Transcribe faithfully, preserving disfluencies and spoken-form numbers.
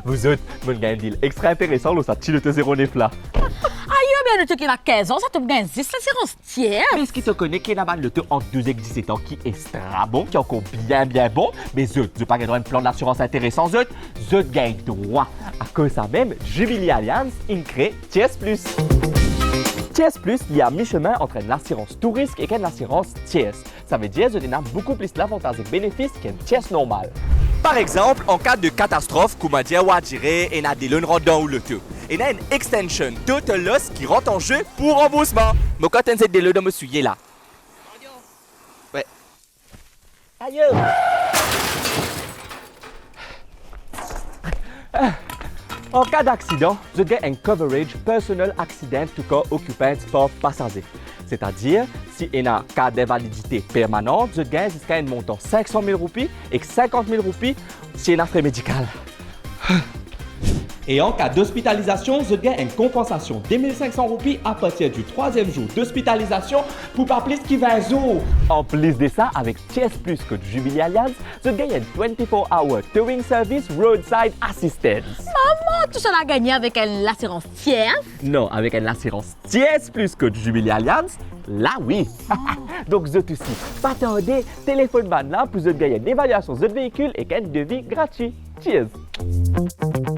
Zot, mo'nn gagn enn deal extra interesan lor sa ti loto zero nef la. Ayo, be loto ki ena kinz an, sa to gagn zis lasirans tiers. Me eski to kone ki ena bann loto ant douz ek diset an ki extra bon, ki ankor bien, bien bon? Me zot, zot pa gagn drwa enn plan lasirans interesan, zot? Zot gagn drwa. Akoz sa mem, Jubilee Allianz inn kre Tiers Plus. Tiers Plus, li a mi-semin ant enn lasirans tou risk ek enn lasirans tiers. Savedir zot ena boukou plis lavantaz ek benefis ki enn tiers normal. Par exanp, an ka de katastrof, kouma dir ou a dire ena delo inn rant dan ou loto, ena enn extension total loss ki rant an ze pou ranboursman. Mo kontan zet delo dan mo soulie la. We. Ayo! An ka daksidan, zot gagn enn coverage personal accident to car occupant par pasaze. Setadir, si ena ka dinvalidite permanan, zot gagn ziska enn montan sink san mil roupi ek sinkant mil roupi si ena fre medikal. E an ka dospitalizasion, zot gagn enn konpansasion de mil sink san roupi apartir di trwaziem zour dospitalizasion pou pa plis ki vin zour. Anplis de sa, avek Tiers Plus kot Jubilee Allianz, zot gagn enn twenty-four hour towing service, roadside assistance. Mama, tousala gagne avek enn lasirans tiers? Non, avek enn lasirans Tiers Plus kot Jubilee Allianz, la wi. Donk zot osi, pa tarde, telefonn bann la pou zot gagn enn evaliasion zot veikil ek enn devi gratwi. Cheers!